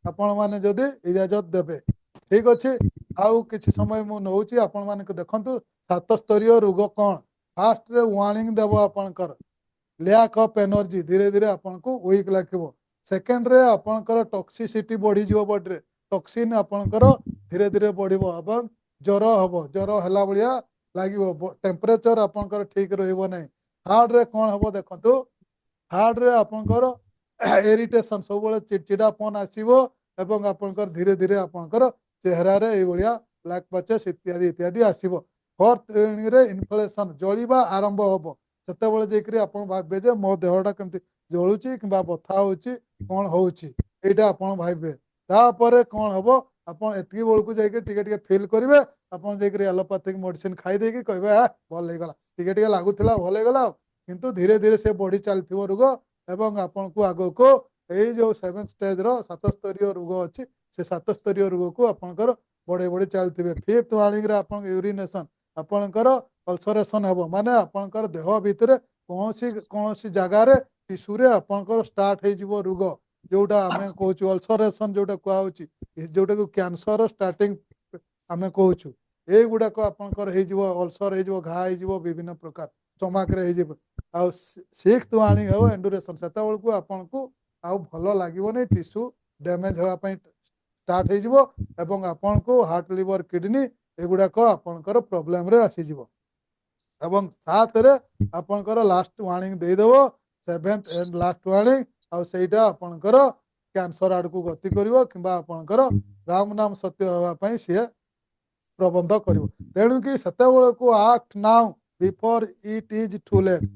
ଆପଣମାନେ ଯଦି ଇଜାଜତ ଦେବେ, ଠିକ ଅଛି। ଆଉ କିଛି ସମୟ ମୁଁ ନଉଛି, ଆପଣମାନଙ୍କୁ ଦେଖନ୍ତୁ ସାତ ସ୍ତରୀୟ ରୋଗ କଣ। ଫାଷ୍ଟରେ ୱାର୍ଣ୍ଣିଂ ଦେବ ଆପଣଙ୍କର ଲ୍ୟାକ୍ ଅଫ୍ ଏନର୍ଜି, ଧୀରେ ଧୀରେ ଆପଣଙ୍କୁ ୱିକ୍ ଲାଗିବ। ସେକେଣ୍ଡରେ ଆପଣଙ୍କର ଟକ୍ସିସିଟି ବଢିଯିବ, ବଡିରେ ଟକ୍ସିନ୍ ଆପଣଙ୍କର ଧୀରେ ଧୀରେ ବଢିବ ଏବଂ ଜ୍ୱର ହବ, ଜ୍ୱର ହେଲା ଭଳିଆ ଲାଗିବ, ଟେମ୍ପରେଚର ଆପଣଙ୍କର ଠିକ ରହିବ ନାହିଁ। ଥାର୍ଡରେ କଣ ହବ ଦେଖନ୍ତୁ, ଥାର୍ଡରେ ଆପଣଙ୍କର ଇରିଟେସନ, ସବୁବେଳେ ଚିଡ଼ଚିଡ଼ାପନ ଆସିବ ଏବଂ ଆପଣଙ୍କର ଧୀରେ ଧୀରେ ଆପଣଙ୍କର ଚେହେରାରେ ଏଇଭଳିଆ ବ୍ଲାକ୍ ପାଚେସ୍ ଇତ୍ୟାଦି ଇତ୍ୟାଦି ଆସିବ। ଫୋର୍ଥ ରେ ଇନଫ୍ଲେସନ, ଜଳିବା ଆରମ୍ଭ ହବ। ସେତେବେଳେ ଯାଇକରି ଆପଣ ଭାବିବେ ଯେ ମୋ ଦେହଟା କେମିତି ଜଳୁଛି କିମ୍ବା ବଥା ହଉଛି, କଣ ହଉଛି, ଏଇଟା ଆପଣ ଭାବିବେ। ତାପରେ କଣ ହବ, ଆପଣ ଏତିକି ବେଳକୁ ଯାଇକି ଟିକେ ଟିକେ ଫିଲ୍ କରିବେ, ଆପଣ ଯାଇକରି ଆଲୋପାଥିକ ମେଡିସିନ ଖାଇ ଦେଇକି କହିବେ ଭଲ ହେଇଗଲା, ଟିକେ ଟିକେ ଲାଗୁଥିଲା ଭଲ ହେଇଗଲା। ଆଉ କିନ୍ତୁ ଧୀରେ ଧୀରେ ସେ ବଢି ଚାଲିଥିବ ରୋଗ ଏବଂ ଆପଣଙ୍କୁ ଆଗକୁ ଏଇ ଯୋଉ ସେଭେନ ଷ୍ଟେଜ ର ସାତ ସ୍ତରୀୟ ରୋଗ ଅଛି, ସେ ସାତ ସ୍ତରୀୟ ରୋଗକୁ ଆପଣଙ୍କର ବଢେଇ ବଢେଇ ଚାଲିଥିବେ। ଫିଫ୍ଥ ୱାର୍ଣ୍ଣିଂରେ ଆପଣଙ୍କ ୟୁରିନେସନ, ଆପଣଙ୍କର ଅଲସରେସନ ହବ, ମାନେ ଆପଣଙ୍କର ଦେହ ଭିତରେ କୌଣସି କୌଣସି ଜାଗାରେ ଟିସୁରେ ଆପଣଙ୍କର ଷ୍ଟାର୍ଟ ହେଇଯିବ ରୋଗ, ଯୋଉଟା ଆମେ କହୁଛୁ ଅଲସରେସନ, ଯୋଉଟା କୁହାହଉଛି, ଯୋଉଟାକୁ କ୍ୟାନ୍ସର ଷ୍ଟାର୍ଟିଂ ଆମେ କହୁଛୁ। ଏଇଗୁଡାକ ଆପଣଙ୍କର ହେଇଯିବ, ଅଲସର ହେଇଯିବ, ଘା ହେଇଯିବ, ବିଭିନ୍ନ ପ୍ରକାର ଷ୍ଟମାକରେ ହେଇଯିବ। ଆଉ ସିକ୍ସ ୱାର୍ଣ୍ଣିଂ ହେବ ଏଣ୍ଡୁରେସନ, ସେତେବେଳକୁ ଆପଣଙ୍କୁ ଆଉ ଭଲ ଲାଗିବନି, ଟିସୁ ଡ୍ୟାମେଜ ହେବା ପାଇଁ ଷ୍ଟାର୍ଟ ହେଇଯିବ ଏବଂ ଆପଣଙ୍କୁ ହାର୍ଟ, ଲିଭର, କିଡନୀ ଏଗୁଡାକ ଆପଣଙ୍କର ପ୍ରୋବ୍ଲେମରେ ଆସିଯିବ। ଏବଂ ସାତରେ ଆପଣଙ୍କର ଲାଷ୍ଟ ୱାର୍ଣ୍ଣିଂ ଦେଇଦେବ, ସେଭେନ୍ଥ ଏଣ୍ଡ ଲାଷ୍ଟ ୱାର୍ଣ୍ଣିଂ, ଆଉ ସେଇଟା ଆପଣଙ୍କର କ୍ୟାନ୍ସର ଆଡକୁ ଗତି କରିବ କିମ୍ବା ଆପଣଙ୍କର ରାମ ନାମ ସତ୍ୟ ହେବା ପାଇଁ ସିଏ ପ୍ରବନ୍ଧ କରିବ। ତେଣୁକି ସେତେବେଳକୁ act now before it is too late,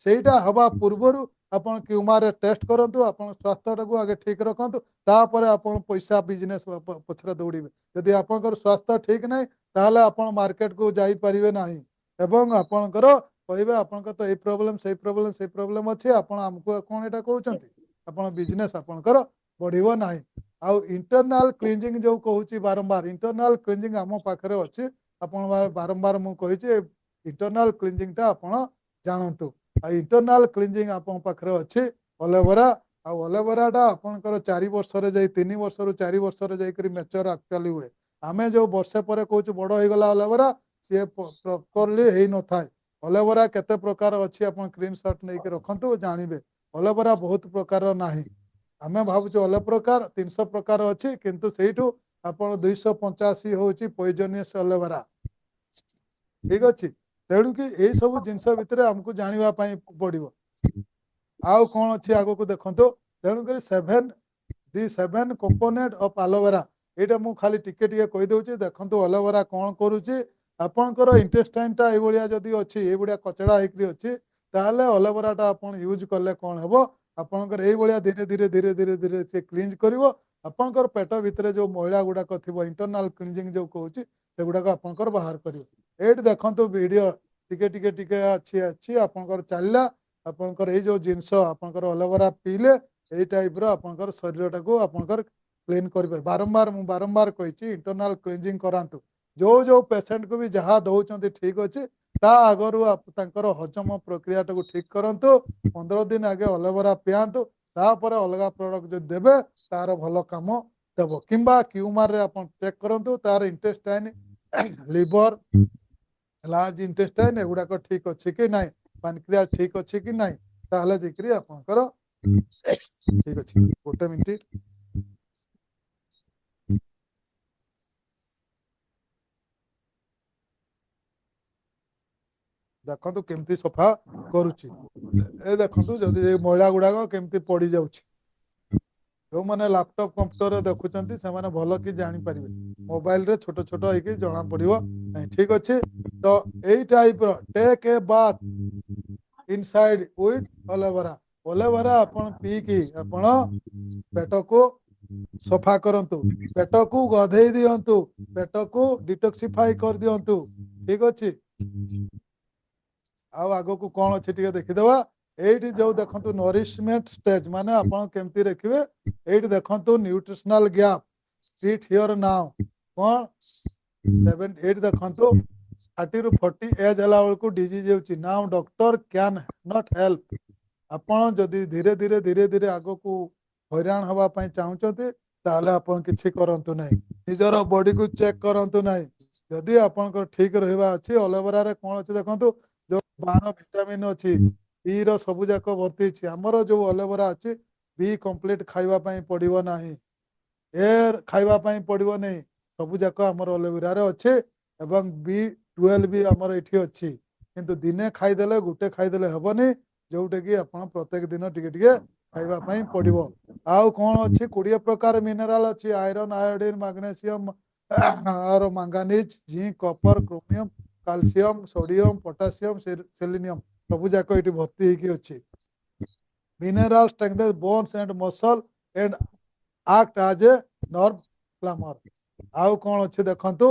ସେଇଟା ହବା ପୂର୍ବରୁ ଆପଣ କ୍ୟୁମାରେ ଟେଷ୍ଟ କରନ୍ତୁ, ଆପଣ ସ୍ୱାସ୍ଥ୍ୟଟାକୁ ଆଗେ ଠିକ ରଖନ୍ତୁ, ତାପରେ ଆପଣ ପଇସା ବିଜନେସ ପଛରେ ଦୌଡ଼ିବେ। ଯଦି ଆପଣଙ୍କର ସ୍ୱାସ୍ଥ୍ୟ ଠିକ ନାହିଁ ତାହେଲେ ଆପଣ ମାର୍କେଟକୁ ଯାଇପାରିବେ ନାହିଁ ଏବଂ ଆପଣଙ୍କର କହିବେ ଆପଣଙ୍କର ତ ଏଇ ପ୍ରୋବ୍ଲେମ, ସେଇ ପ୍ରୋବ୍ଲେମ, ସେଇ ପ୍ରୋବ୍ଲେମ ଅଛି, ଆପଣ ଆମକୁ କଣ ଏଇଟା କହୁଛନ୍ତି, ଆପଣ ବିଜନେସ ଆପଣଙ୍କର ବଢିବ ନାହିଁ। ଆଉ ଇଣ୍ଟରନାଲ କ୍ଲିଞ୍ଜିଂ ଯୋଉ କହୁଛି ବାରମ୍ବାର, ଇଣ୍ଟରନାଲ କ୍ଲିଞ୍ଜିଂ ଆମ ପାଖରେ ଅଛି, ଆପଣ ବାରମ୍ବାର ମୁଁ କହିଛି ଇଣ୍ଟରନାଲ କ୍ଲିଞ୍ଜିଂଟା ଆପଣ ଜାଣନ୍ତୁ। ଆଉ ଇଣ୍ଟରନାଲ କ୍ଲିଞ୍ଜିଂ ଆପଣଙ୍କ ପାଖରେ ଅଛି ଅଲୋଭେରା, ଆଉ ଅଲୋଭେରାଟା ଆପଣଙ୍କର 4 ବର୍ଷରେ ଯାଇ, 3 ବର୍ଷରୁ 4 ବର୍ଷରେ ଯାଇକରି ମେଚର ଆକ୍ଚୁଆଲି ହୁଏ। ଆମେ ଯୋଉ ବର୍ଷେ ପରେ କହୁଛୁ ବଡ ହେଇଗଲା ଅଲୋଭେରା, ସିଏ ପ୍ରପରଲି ହେଇନଥାଏ। ଅଲୋଭେରା କେତେ ପ୍ରକାର ଅଛି ଆପଣ ସ୍କ୍ରିନସଟ୍ ନେଇକି ରଖନ୍ତୁ, ଜାଣିବେ। ଅଲୋଭେରା ବହୁତ ପ୍ରକାର ନାହିଁ, ଆମେ ଭାବୁଛୁ ଅଲଗା ପ୍ରକାର 300 ପ୍ରକାର ଅଛି, କିନ୍ତୁ ସେଇଠୁ ଆପଣ 285 ହଉଛି ପଏଜନିୟସ୍ ଅଲୋଭେରା, ଠିକ ଅଛି। ତେଣୁକି ଏଇ ସବୁ ଜିନିଷ ଭିତରେ ଆମକୁ ଜାଣିବା ପାଇଁ ପଡିବ। ଆଉ କଣ ଅଛି ଆଗକୁ ଦେଖନ୍ତୁ। ତେଣୁକରି the seven component of aloe vera, ଏଇଟା ମୁଁ ଖାଲି ଟିକେ ଟିକେ କହିଦଉଛି। ଦେଖନ୍ତୁ ଆଲୋଭେରା କଣ କରୁଛି, ଆପଣଙ୍କର ଇଣ୍ଟେଷ୍ଟାଇନଟା ଏଇଭଳିଆ ଯଦି ଅଛି, ଏଇଭଳିଆ କଚଡ଼ା ହେଇକରି ଅଛି, ତାହେଲେ ଅଲୋଭେରାଟା ଆପଣ ୟୁଜ୍ କଲେ କଣ ହେବ, ଆପଣଙ୍କର ଏଇଭଳିଆ ଧୀରେ ଧୀରେ ଧୀରେ ଧୀରେ ଧୀରେ ସେ କ୍ଲିଞ୍ଜ କରିବ। ଆପଣଙ୍କର ପେଟ ଭିତରେ ଯୋଉ ମଇଳା ଗୁଡାକ ଥିବ, ଇଣ୍ଟରନାଲ କ୍ଲିଞ୍ଜିଂ ଯୋଉ କହୁଛି, ସେଗୁଡାକ ଆପଣଙ୍କର ବାହାର କରିବ। ଏଇଠି ଦେଖନ୍ତୁ ଭିଡିଓ ଟିକେ ଟିକେ ଟିକେ ଅଛି ଅଛି ଆପଣଙ୍କର ଚାଲିଲା। ଆପଣଙ୍କର ଏଇ ଯୋଉ ଜିନିଷ ଆପଣଙ୍କର ଅଲୋଭେରା ପିଇଲେ ଏଇ ଟାଇପର ଆପଣଙ୍କର ଶରୀରଟାକୁ ଆପଣଙ୍କର କ୍ଲିନ୍ କରିପାରିବେ। ବାରମ୍ବାର ମୁଁ ବାରମ୍ବାର କହିଛି ଇଣ୍ଟରନାଲ କ୍ଲିଞ୍ଜିଂ କରାନ୍ତୁ। ଯୋଉ ଯୋଉ ପେସେଣ୍ଟକୁ ବି ଯାହା ଦଉଛନ୍ତି ଠିକ ଅଛି, ତା ଆଗରୁ ତାଙ୍କର ହଜମ ପ୍ରକ୍ରିୟାଟାକୁ ଠିକ କରନ୍ତୁ। 15 ଦିନ ଆଗେ ଅଲୋଭେରା ପିଆନ୍ତୁ, ତାପରେ ଅଲଗା ପ୍ରଡକ୍ଟ ଯଦି ଦେବେ ତାର ଭଲ କାମ ଦେବ। କିମ୍ବା କ୍ୟୁମାରରେ ଆପଣ ଚେକ୍ କରନ୍ତୁ ତାର ଇଣ୍ଟେଷ୍ଟାଇନ, ଲିଭର, ଲାର୍ଜ ଇଣ୍ଟେଷ୍ଟାଇନ ଏଗୁଡାକ ଠିକ ଅଛି କି ନାହିଁ, ପାନକ୍ରିଆ ଠିକ ଅଛି କି ନାହିଁ, ତାହେଲେ ଯାଇକରି ଆପଣଙ୍କର ଠିକ ଅଛି। ଗୋଟେ ମିନିଟ, ଦେଖନ୍ତୁ କେମିତି ସଫା କରୁଛି। ଏ ଦେଖନ୍ତୁ ଯଦି ଏ ମଇଳା ଗୁଡାକ କେମିତି ପଡି ଯାଉଛି। ଯୋଉମାନେ ଲାପଟପ୍ କମ୍ପ୍ୟୁଟରରେ ଦେଖୁଛନ୍ତି ସେମାନେ ଭଲ କି ଜାଣିପାରିବେ, ମୋବାଇଲରେ ଛୋଟ ଛୋଟ ହେଇକି ଜଣା ପଡିବ ନାହିଁ, ଠିକ ଅଛି। ତ ଏଇ ଟାଇପର take a bath inside with aloe vera. Aloe vera ଆପଣ ପିଇକି ଆପଣ ପେଟକୁ ସଫା କରନ୍ତୁ, ପେଟକୁ ଗଧେଇ ଦିଅନ୍ତୁ, ପେଟକୁ ଡିଟକ୍ସିଫାଇ କରିଦିଅନ୍ତୁ, ଠିକ ଅଛି। ଆଉ ଆଗକୁ କଣ ଅଛି ଟିକେ ଦେଖିଦେବା। ଏଇଠି ଯୋଉ ଦେଖନ୍ତୁ ନରିଶମେଣ୍ଟ ଷ୍ଟେଜ, ମାନେ ଆପଣ କେମିତି ରଖିବେ, ଏଇଠି ଦେଖନ୍ତୁ ନ୍ୟୁଟ୍ରିସନାଲ ଗ୍ୟାପ୍ ଟ୍ରିଟ୍ here ନାଉ, କଣ ସେଭେନ, ଏଇଠି ଦେଖନ୍ତୁ 30 ରୁ 40 ଏଜ୍ ହେଲା ବେଳକୁ ଡିଜିଜ୍ ହେଉଛି। Now doctor can not help. ଆପଣ ଯଦି ଧୀରେ ଧୀରେ ଧୀରେ ଧୀରେ ଆଗକୁ ହଇରାଣ ହେବା ପାଇଁ ଚାହୁଁଛନ୍ତି ତାହେଲେ ଆପଣ କିଛି କରନ୍ତୁ ନାହିଁ, ନିଜର ବଡିକୁ ଚେକ୍ କରନ୍ତୁ ନାହିଁ। ଯଦି ଆପଣଙ୍କର ଠିକ ରହିବା ଅଛି, ଅଲୋଭେରାରେ କଣ ଅଛି ଦେଖନ୍ତୁ, ଯୋଉ 12 ଭିଟାମିନ୍ ଅଛି, ବି ର ସବୁ ଯାକ ଭର୍ତ୍ତି ଅଛି। ଆମର ଯୋଉ ଅଲୋଭେରା ଅଛି, ବି କମ୍ପ୍ଲିଟ ଖାଇବା ପାଇଁ ପଡିବ ନାହିଁ, ଏ ଖାଇବା ପାଇଁ ପଡିବ ନାହିଁ, ସବୁ ଯାକ ଆମର ଅଲୋଭେରାରେ ଅଛି ଏବଂ ବି 12 ବି ଆମର ଏଠି ଅଛି। କିନ୍ତୁ ଦିନେ ଖାଇଦେଲେ, ଗୋଟେ ଖାଇଦେଲେ ହେବନି, ଯୋଉଟା କି ଆପଣ ପ୍ରତ୍ୟେକ ଦିନ ଟିକେ ଟିକେ ଖାଇବା ପାଇଁ ପଡିବ। ଆଉ କଣ ଅଛି? 20 ପ୍ରକାର ମିନେରାଲ ଅଛି: ଆଇରନ୍, ଆୟୋଡିନ, ମାଗ୍ନେସିୟମ, ଆଉ manganese, zinc, copper, chromium, calcium, sodium, potassium, selenium, ସବୁ ଯାକ ଏଠି ଭର୍ତ୍ତି ହେଇକି ଅଛି। Mineral strengthen bones and muscle and act as a nerve calmer. ଆଉ କଣ ଅଛି ଦେଖନ୍ତୁ,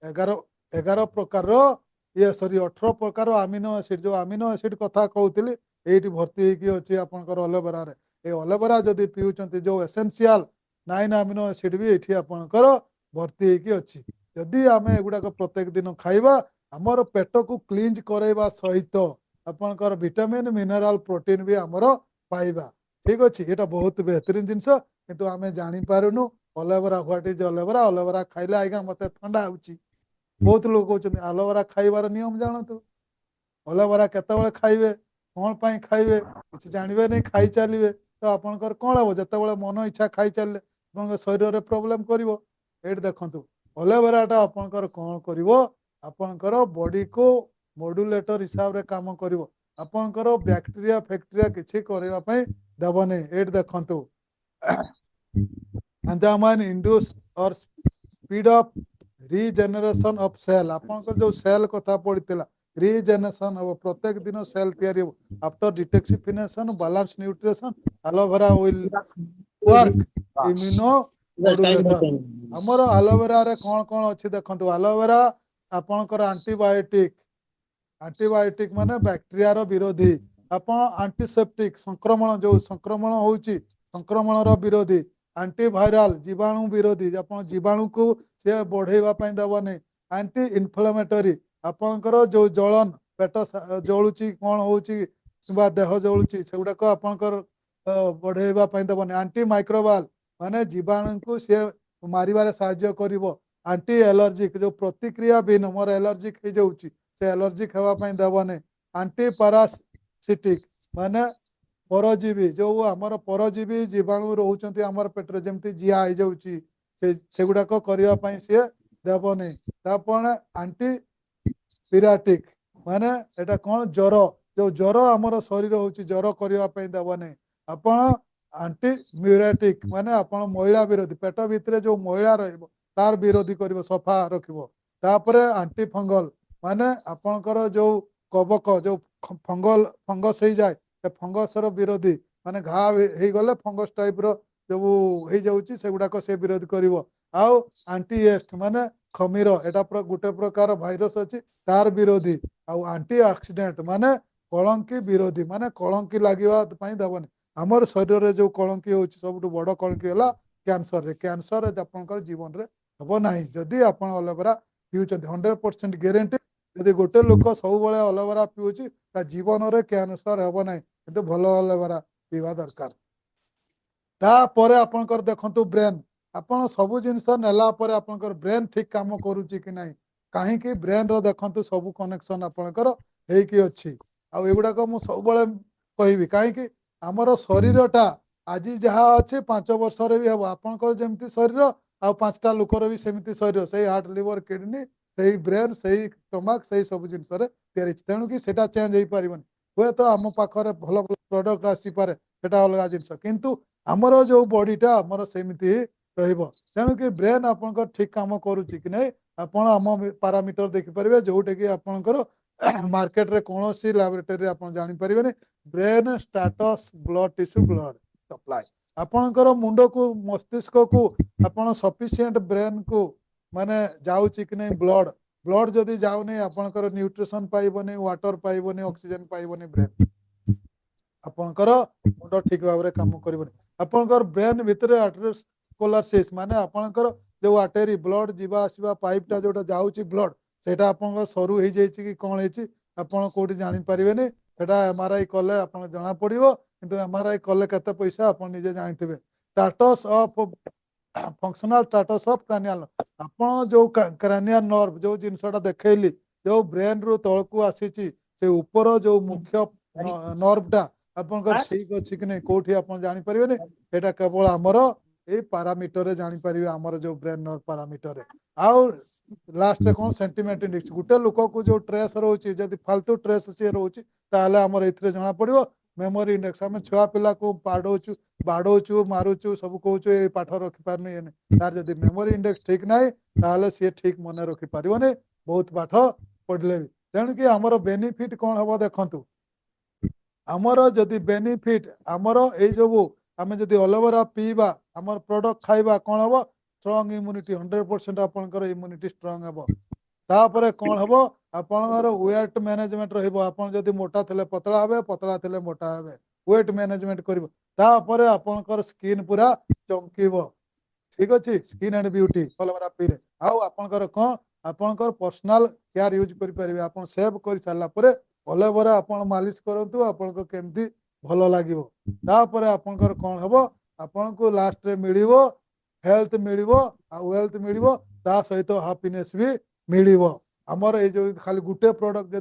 11 ପ୍ରକାରର ଇଏ, ସରି, 18 ପ୍ରକାର ଆମିନୋ ଏସିଡ। ଯୋଉ ଆମିନୋ ଏସିଡ କଥା କହୁଥିଲି, ଏଇଠି ଭର୍ତ୍ତି ହେଇକି ଅଛି ଆପଣଙ୍କର ଅଲୋଭେରାରେ। ଏଇ ଅଲୋଭେରା ଯଦି ପିଉଛନ୍ତି, ଯୋଉ ଏସେନ୍ସିଆଲ 9 ଆମିନୋ ଏସିଡ ବି ଏଇଠି ଆପଣଙ୍କର ଭର୍ତ୍ତି ହେଇକି ଅଛି। ଯଦି ଆମେ ଏଗୁଡାକ ପ୍ରତ୍ୟେକ ଦିନ ଖାଇବା, ଆମର ପେଟକୁ କ୍ଲିଞ୍ଜ କରାଇବା ସହିତ ଆପଣଙ୍କର ଭିଟାମିନ, ମିନେରାଲ, ପ୍ରୋଟିନ ବି ଆମର ପାଇବା। ଠିକ ଅଛି, ଏଇଟା ବହୁତ ବେହତରିନ ଜିନିଷ, କିନ୍ତୁ ଆମେ ଜାଣିପାରୁନୁ। Aloe vera, what is aloe vera? Aloe vera ଖାଇଲେ ଆଜ୍ଞା ମତେ ଥଣ୍ଡା ହଉଛି, ବହୁତ ଲୋକ କହୁଛନ୍ତି। ଆଲୋଭେରା ଖାଇବାର ନିୟମ ଜାଣନ୍ତୁ। ଅଲୋଭେରା କେତେବେଳେ ଖାଇବେ, କଣ ପାଇଁ ଖାଇବେ, କିଛି ଜାଣିବେନି, ଖାଇ ଚାଲିବେ ତ ଆପଣଙ୍କର କଣ ହବ? ଯେତେବେଳେ ମନ ଇଚ୍ଛା ଖାଇ ଚାଲିଲେ ଆପଣଙ୍କ ଶରୀରରେ ପ୍ରୋବ୍ଲେମ କରିବ। ଏଇଠି ଦେଖନ୍ତୁ, ଅଲୋଭେରାଟା ଆପଣଙ୍କର କଣ କରିବ? ଆପଣଙ୍କର ବଡିକୁ ମଡୁଲେଟର ହିସାବରେ କାମ କରିବ। ଆପଣଙ୍କର ବ୍ୟାକ୍ଟେରିଆ ଫ୍ୟାକ୍ଟେରିଆ କିଛି କରିବା ପାଇଁ ଦେବନି। ଏଇଠି ଦେଖନ୍ତୁ, enzyme induce or speed up regeneration of cell. ଆପଣଙ୍କର ଯୋଉ ସେଲ୍ କଥା ପଡିଥିଲା, ରିଜେନେରେସନ ହବ, ପ୍ରତ୍ୟେକ ଦିନ ସେଲ୍ ତିଆରି ହବ। After detoxification, balance nutrition, aloe vera will work immuno modulator. ଆମର ଆଲୋଭେରାରେ କଣ କଣ ଅଛି ଦେଖନ୍ତୁ। ଆଲୋଭେରା ଆପଣଙ୍କର ଆଣ୍ଟିବାୟୋଟିକ, ଆଣ୍ଟିବାୟୋଟିକ ମାନେ ବ୍ୟାକ୍ଟେରିଆର ବିରୋଧୀ। ଆପଣ ଆଣ୍ଟିସେପ୍ଟିକ, ସଂକ୍ରମଣ, ଯୋଉ ସଂକ୍ରମଣ ହଉଛି, ସଂକ୍ରମଣର ବିରୋଧୀ। ଆଣ୍ଟିଭାଇରାଲ, ଜୀବାଣୁ ବିରୋଧୀ, ଆପଣ ଜୀବାଣୁକୁ ସେ ବଢେଇବା ପାଇଁ ଦେବନି। ଆଣ୍ଟି ଇନଫ୍ଲାମେଟୋରୀ, ଆପଣଙ୍କର ଯୋଉ ଜଳନ, ପେଟ ଜଳୁଛି, କଣ ହଉଛି କିମ୍ବା ଦେହ ଜଳୁଛି, ସେଗୁଡାକ ଆପଣଙ୍କର ବଢେଇବା ପାଇଁ ଦେବନି। ଆଣ୍ଟି ମାଇକ୍ରୋବାଲ ମାନେ ଜୀବାଣୁକୁ ସିଏ ମାରିବାରେ ସାହାଯ୍ୟ କରିବ। ଆଣ୍ଟି ଆଲର୍ଜିକ, ଯୋଉ ପ୍ରତିକ୍ରିୟା ବିନ, ମୋର ଆଲର୍ଜିକ ହେଇଯାଉଛି, ସେ ଆଲର୍ଜିକ ହେବା ପାଇଁ ଦେବନି। ଆଣ୍ଟି ପାରାସିଟିକ ମାନେ ପରଜୀବୀ, ଯୋଉ ଆମର ପରଜୀବୀ ଜୀବାଣୁ ରହୁଛନ୍ତି ଆମର ପେଟରେ, ଯେମିତି ଜିଆ ହେଇଯାଉଛି, ସେ ସେଗୁଡାକ କରିବା ପାଇଁ ସିଏ ଦେବନି। ତାପରେ ଆଣ୍ଟି ପିରାଟିକ ମାନେ ଏଟା କଣ? ଜ୍ୱର, ଯୋଉ ଜ୍ୱର ଆମର ଶରୀର ହଉଛି, ଜ୍ୱର କରିବା ପାଇଁ ଦେବନି। ଆପଣ ଆଣ୍ଟି ମ୍ୟୁରାଟିକ ମାନେ ଆପଣ ମଇଳା ବିରୋଧୀ, ପେଟ ଭିତରେ ଯୋଉ ମଇଳା ରହିବ ତାର ବିରୋଧୀ କରିବ, ସଫା ରଖିବ। ତାପରେ ଆଣ୍ଟି ଫଙ୍ଗଲ ମାନେ ଆପଣଙ୍କର ଯୋଉ କବକ, ଯୋଉ ଫଙ୍ଗଲ, ଫଙ୍ଗସ ହେଇଯାଏ, ସେ ଫଙ୍ଗସର ବିରୋଧୀ, ମାନେ ଘା ହେଇଗଲେ ଫଙ୍ଗସ ଟାଇପ ର ଯୋଉ ହେଇଯାଉଛି, ସେଗୁଡାକ ସେ ବିରୋଧ କରିବ। ଆଉ ଆଣ୍ଟି ୟେଷ୍ଟ ମାନେ ଖମିର, ଏଟା ଗୋଟେ ପ୍ରକାର ଭାଇରସ ଅଛି, ତାର ବିରୋଧୀ। ଆଉ ଆଣ୍ଟି ଅକ୍ସିଡେଣ୍ଟ ମାନେ କଳଙ୍କି ବିରୋଧୀ, ମାନେ କଳଙ୍କି ଲାଗିବା ପାଇଁ ଦେବନି। ଆମର ଶରୀରରେ ଯୋଉ କଳଙ୍କି ହଉଛି, ସବୁଠୁ ବଡ କଳଙ୍କି ହେଲା କ୍ୟାନ୍ସରରେ। କ୍ୟାନ୍ସର ଆପଣଙ୍କର ଜୀବନରେ ହେବ ନାହିଁ ଯଦି ଆପଣ ଅଲୋଭେରା ପିଉଛନ୍ତି। 100% ଗ୍ୟାରେଣ୍ଟି। ଯଦି ଗୋଟେ ଲୋକ ସବୁବେଳେ ଅଲୋଭେରା ପିଉଛି, ତା ଜୀବନରେ କ୍ୟାନ୍ସର ହେବ ନାହିଁ। କିନ୍ତୁ ଭଲ ଅଲୋଭେରା ପିଇବା ଦରକାର। ତାପରେ ଆପଣଙ୍କର ଦେଖନ୍ତୁ ବ୍ରେନ୍। ଆପଣ ସବୁ ଜିନିଷ ନେଲା ପରେ ଆପଣଙ୍କର ବ୍ରେନ୍ ଠିକ କାମ କରୁଛି କି ନାହିଁ? କାହିଁକି ବ୍ରେନ୍ ର ଦେଖନ୍ତୁ, ସବୁ କନେକ୍ସନ ଆପଣଙ୍କର ହେଇକି ଅଛି। ଆଉ ଏଗୁଡାକ ମୁଁ ସବୁବେଳେ କହିବି, କାହିଁକି ଆମର ଶରୀରଟା ଆଜି ଯାହା ଅଛି, 5 ବର୍ଷରେ ବି ହବ। ଆପଣଙ୍କର ଯେମିତି ଶରୀର, ଆଉ ପାଞ୍ଚଟା ଲୋକର ବି ସେମିତି ଶରୀର, ସେଇ ହାର୍ଟ, ଲିଭର, କିଡନୀ, ସେଇ ବ୍ରେନ୍, ସେଇ ଷ୍ଟମାକ, ସେଇ ସବୁ ଜିନିଷରେ ତିଆରି ହେଇଛି। ତେଣୁକି ସେଇଟା ଚେଞ୍ଜ ହେଇପାରିବନି। ହୁଏତ ଆମ ପାଖରେ ଭଲ ଭଲ ପ୍ରଡକ୍ଟ ଆସିପାରେ, ସେଟା ଅଲଗା ଜିନିଷ, କିନ୍ତୁ ଆମର ଯୋଉ ବଡିଟା ଆମର ସେମିତି ହିଁ ରହିବ। ତେଣୁକି ବ୍ରେନ୍ ଆପଣଙ୍କର ଠିକ କାମ କରୁଛି କି ନାହିଁ, ଆପଣ ଆମ ପାରାମିଟର ଦେଖିପାରିବେ, ଯୋଉଟା କି ଆପଣଙ୍କର ମାର୍କେଟରେ କୌଣସି ଲାବୋରେଟୋରୀ ଆପଣ ଜାଣିପାରିବେନି। Brain status blood tissue blood supply, ଆପଣଙ୍କର ମୁଣ୍ଡକୁ, ମସ୍ତିଷ୍କକୁ ଆପଣ ସଫିସିଏଣ୍ଟ ବ୍ରେନକୁ ମାନେ ଯାଉଛି କି ନାହିଁ ବ୍ଲଡ। ବ୍ଲଡ ଯଦି ଯାଉନି, ଆପଣଙ୍କର ନ୍ୟୁଟ୍ରିସନ ପାଇବନି, ୱାଟର ପାଇବନି, ଅକ୍ସିଜେନ ପାଇବନି ବ୍ରେନ, ଆପଣଙ୍କର ମୁଣ୍ଡ ଠିକ ଭାବରେ କାମ କରିବନି। ଆପଣଙ୍କର ବ୍ରେନ ଭିତରେ ଆର୍ଟେରିଓସ୍କ୍ଲେରୋସିସ୍ ମାନେ ଆପଣଙ୍କର ଯୋଉ ଆର୍ଟେରୀ, ବ୍ଲଡ ଯିବା ଆସିବା ପାଇପଟା ଯୋଉଟା ଯାଉଛି ବ୍ଲଡ, ସେଇଟା ଆପଣଙ୍କ ସରୁ ହେଇଯାଇଛି କି କଣ ହେଇଛି, ଆପଣ କୋଉଠି ଜାଣିପାରିବେନି। ସେଟା ଏମଆରଆଇ କଲେ ଆପଣ ଜଣା ପଡିବ, କିନ୍ତୁ ଏମଆରଆଇ କଲେ କେତେ ପଇସା ଆପଣ ନିଜେ ଜାଣିଥିବେ। Status of Functional status of cranial. ଆପଣ ଯୋଉ କ୍ରାନିଆଲ ନର୍ଭ, ଯୋଉ ଜିନିଷଟା ଦେଖେଇଲି, ଯୋଉ ବ୍ରେନ ରୁ ତଳକୁ ଆସିଛି, ସେ ଉପର ଯୋଉ ମୁଖ୍ୟ ନର୍ଭଟା ଆପଣଙ୍କର ଠିକ ଅଛି କି ନାହିଁ, କୋଉଠି ଆପଣ ଜାଣିପାରିବେନି। ସେଇଟା କେବଳ ଆମର ଏଇ ପାରାମିଟରରେ ଜାଣିପାରିବେ, ଆମର ଯୋଉ ବ୍ରେନ ନର୍ଭ ପାରାମିଟରରେ। ଆଉ ଲାଷ୍ଟରେ କଣ? Sentiment index. ଗୋଟେ ଲୋକକୁ ଯୋଉ ଷ୍ଟ୍ରେସ୍ ରହୁଛି, ଯଦି ଫାଲତୁ ଷ୍ଟ୍ରେସ୍ ସିଏ ରହୁଛି, ତାହେଲେ ଆମର ଏଥିରେ ଜଣା ପଡିବ। ମେମୋରି ଇଣ୍ଡେକ୍ସ, ଆମେ ଛୁଆ ପିଲାକୁ ବାଡଉଛୁ ବାଡଉଛୁ, ମାରୁଛୁ, ସବୁ କହୁଛୁ, ଏଇ ପାଠ ରଖିପାରୁନି, ଇଏ ନାହିଁ। ତାର ଯଦି ମେମୋରି ଇଣ୍ଡେକ୍ସ ଠିକ ନାହିଁ, ତାହେଲେ ସିଏ ଠିକ ମନେ ରଖିପାରିବନି ବହୁତ ପାଠ ପଢିଲେ ବି। ତେଣୁକି ଆମର ବେନିଫିଟ କଣ ହବ ଦେଖନ୍ତୁ। ଆମର ଯଦି ବେନିଫିଟ, ଆମର ଏଇ ଯୋଉ ଆମେ ଯଦି ଅଲୋଭେରା ପିଇବା, ଆମର ପ୍ରଡକ୍ଟ ଖାଇବା, କଣ ହବ? ଷ୍ଟ୍ରଙ୍ଗ ଇମ୍ୟୁନିଟି, 100% ଆପଣଙ୍କର ଇମ୍ୟୁନିଟି ଷ୍ଟ୍ରଙ୍ଗ ହେବ। ତାପରେ କଣ ହବ? ଆପଣଙ୍କର ୱେଟ୍ ମ୍ୟାନେଜମେଣ୍ଟ ରହିବ। ଆପଣ ଯଦି ମୋଟା ଥିଲେ ପତଳା ହେବେ, ପତଳା ଥିଲେ ମୋଟା ହେବେ, ୱେଟ୍ ମ୍ୟାନେଜମେଣ୍ଟ କରିବ। ତାପରେ ଆପଣଙ୍କର ସ୍କିନ୍ ପୁରା ଚମକିବ, ଠିକ ଅଛି? ସ୍କିନ୍ ଆଣ୍ଡ ବ୍ୟୁଟି ଅଲୋଭେରା ପିଇଲେ। ଆଉ ଆପଣଙ୍କର କଣ? ଆପଣଙ୍କର ପର୍ସନାଲ କେୟାର ୟୁଜ୍ କରିପାରିବେ। ଆପଣ ସେଭ୍ କରି ସାରିଲା ପରେ ଅଲୋଭେରା ଆପଣ ମାଲିସ କରନ୍ତୁ, ଆପଣଙ୍କୁ କେମିତି ଭଲ ଲାଗିବ। ତାପରେ ଆପଣଙ୍କର କଣ ହବ? ଆପଣଙ୍କୁ ଲାଷ୍ଟରେ ମିଳିବ ହେଲ୍ଥ ମିଳିବ ଆଉ ୱେଲ୍ଥ ମିଳିବ, ତା ସହିତ ହାପିନେସ୍ ବି ମିଳିବ। ଆମର ଏଇ ଯୋଉ ଖାଲି ଗୋଟେ ପ୍ରଡକ୍ଟ